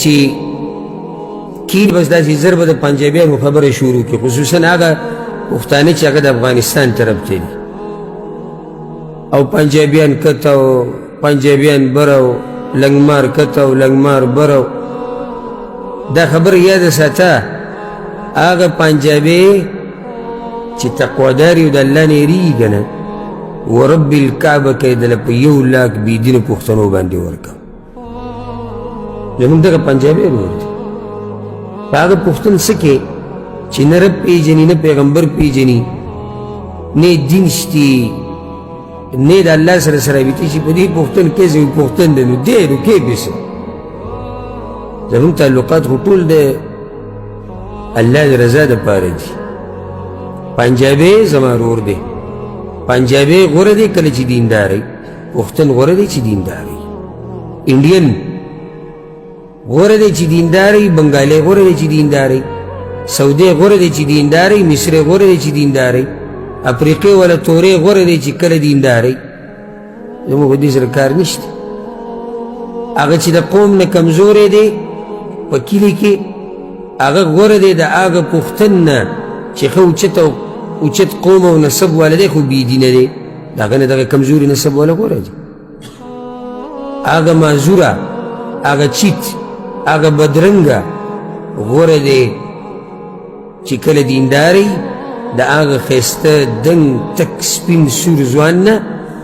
چې کین بس داسې زر به د پنجابیانو خبره شروع کړي، خصوصا هغه پښتانه چې هغه د افغانستان طرف ته دي، او پنجابیان کته او پنجابیان بره او لنګمار کته او لنګمار بره او دا خبره یاده ساته، هغه پنجابی چې تقوادار یو د الله نه یېرېږي که نه، ورب الکعبه که یې دله په 1 لاک بېدینه پښتنو باندې ورکړم. زموږ دغه پنجابی ورور دی، په هغه پښتون څه کې چې نه رب پیژني، نه پیغمبر پیژني، نه دین شتي، نه د الله سره سره رابطې چې په دې پښتون کې زه پښتون دی، نو دی نو کې به څه؟ زموږ تعلقات خو ټول د الله د رضا دپاره دي. پنجابی زما ورور دی، پنجابی غوره دی کله چې دیندار وي، پښتون غوره دی چې دیندار وي، انډین غوره دی چې دیندار وي، بنګالی غوره دی چې دیندار وي، سعودي غوره دی چې دیندار وي، مصری غوره دی چې دیندار وي، افریقې والا تورې غوره دی چې کله دیندار وي. زموږ خو دې سره کار نشته. هغه چې د قوم نه کمزوری دی په کلي کې، هغه غوره دی د هغه پښتن نه چې ښه اوچت او اوچت قوم او نسب والا دی خو بېدینه دی، د هغه نه دغه کمزوري نسب والا غوره دی. هغه معذوره، هغه چیت، هغه بدرنګه غوره دی چې کله دیندار وي د هغه ښایسته دنګ تک سپین سور ځوان نه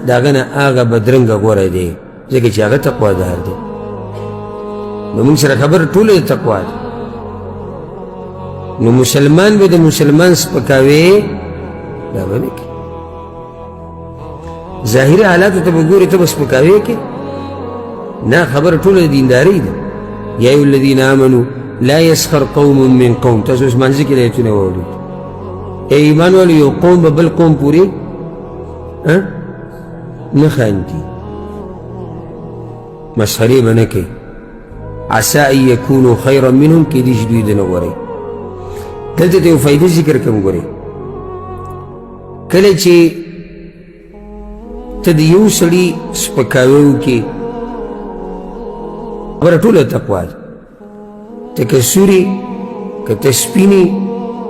د هغه نه هغه بدرنګه غوره دی، ځکه چې هغه تقوادار دی. نو موږ سره خبره ټوله د تقوا ده. نو مسلمان به د مسلمان سپکاوی دا به نه کوي. ظاهري حالاتو ته به ګورې، ته به سپکاوی کوې نه، خبره ټوله د دیندارۍ ده. یا ایها الذین آمنو لا یسخر قوم من قوم. تاسو اوس مانځه کې د ایتونه واورېد. ای ایمان والو، یو قوم به بل قوم پورې نه خاندي، مسخرې به نه کوي. عسى ان یکونو خیرا منهم، کېدای شي دوی د نه غوره. دلته ته یو فایده ذکر کوم. ګورئ، کله چې ته د یو سړي سپکاوی وکړې، خبره ټوله تقوا ده. ته که سوري، که ته سپینې،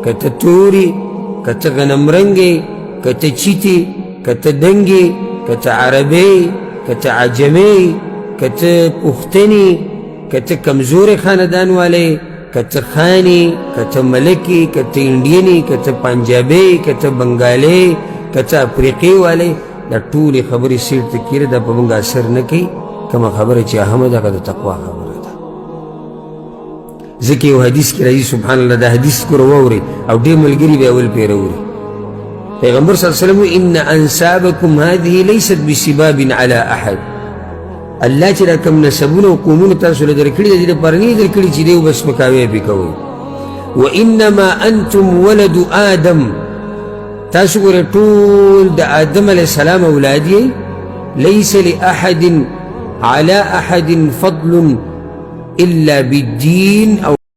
که ته تورې، که ته غنمرنګې، که ته چیتې، که ته دنګې، که ته عربې، که ته عجمې، که ته پښتنې، که ته کمزورې خاندان والې، که ته خانې، که ته ملکې، که ته انډینې، که ته پنجابې، که ته بنګالې، که ته افریقې والې، دا ټولې خبرې سیټ ته کېره، دا په موږ اثر نه کوي. کومه خبره چې اهمه ده هغه د تقوا خبره ده. ځکه یو حدیث کې راځي، سبحان الله، دا حدیث ګوره واورئ او ډېر ملګري به اول پرې راوړي. پیغمبر صلی الله علیه وسلم: ان انسابکم هذه لیست بسباب علی احد. الله چې دا کوم نسبونه او قومونه تاسو له درکړي، د دې لپاره نه درکړي چې دی به سپکاوی پرې کوئ. وانما انتم ولد آدم، تاسو ګوره ټول د آدم علیه السلام اولاد یئ. ليس لأحد على أحد فضل إلا بالدين أو